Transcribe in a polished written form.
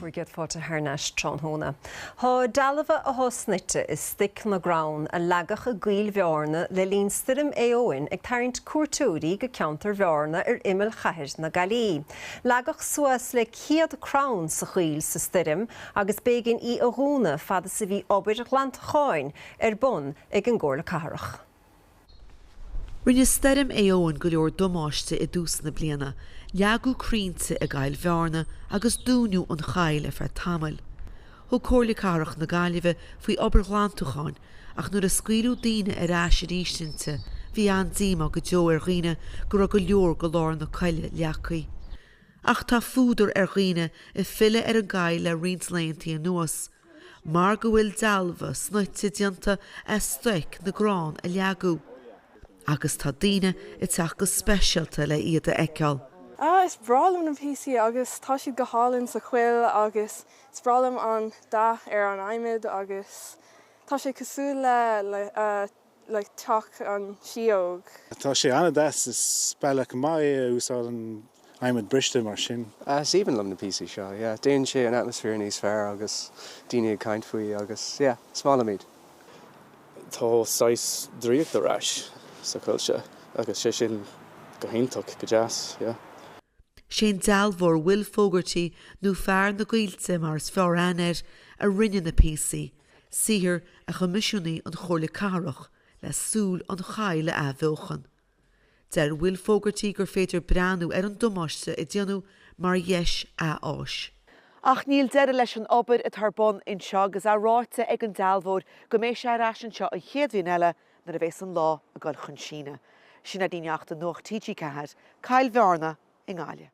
Bhur gcéad fáilte thar n-ais tráthnóna. Tá dealbha atá snoite i stoic na gcrann a leagadh i gCoill Bhearna le linn Stoirm Éowyn ag tarraingt cuairteoirí go ceantar Bhearna ar imeall chathair na Gaillimhe. Leagadh suas le 100 crann sa choill sa stoirm agus b'éigean í a dhúnadh fad is a bhí obair ghlantacháin ar bun ag an gComhairle Cathrach. Rinne Stoirm Éowyn go leor damáiste i dtús na bliana, leagadh crainnte i gCoill Bhearna agus dúnadh an choill ar feadh tamaill. Thug Comhairle Cathrach na Gaillimhe faoi obair ghlantúcháin ach nuair a scaoileadh daoine ar ais arís inti, bhí an-díomá go deo ar dhaoine go raibh go leor de lár na coille leagtha. Ach tá fuadar ar dhaoine ag filleadh ar an gcoill le roinnt laethanta anuas. mar go bhfuil dealbha snoite déanta as stoic na gcrann a leagadh, agus tá daoine ag teacht go speisialta le iad a fheiceáil. Ah, is breá liom na píosaí agus tá siad go hálainn sa choill agus is breá liom an dath ar an adhmad agus tá sé cosúil le le like teach an síóg. Tá sé an-deas, is bealach maith é a úsáid an adhmad briste mar sin. Is aoibhinn liom na píosaí seo, yeah. Déanann sé an atmaisféar níos fearr agus daoine ag caint faoi agus yeah, is maith liom iad. Tá saghas draíocht ar ais sa choill seo agus sé sin go hiontach, go deas, yeah. Sé an dealbhóir Will Fogarty nó Fear na gCoillte mar is fearr aithne air a rinne na píosaí, saothar a choimisiúnaigh an Chomhairle Cathrach le súil an choill a athbheochan. Deir Will Fogarty gur féidir breathnú ar an damáiste a déanadh mar dheis athfháis. Ach níl deireadh leis an obair atá ar bun anseo agus é ráite ag an dealbhóir go mbeidh sé ar ais anseo an chéad bhliain eile nuair a bheas an lá ag dul chun síneadh. Sinéad Ní Neachtain, Nuacht TG4, Coill Bhearna i nGaillimh.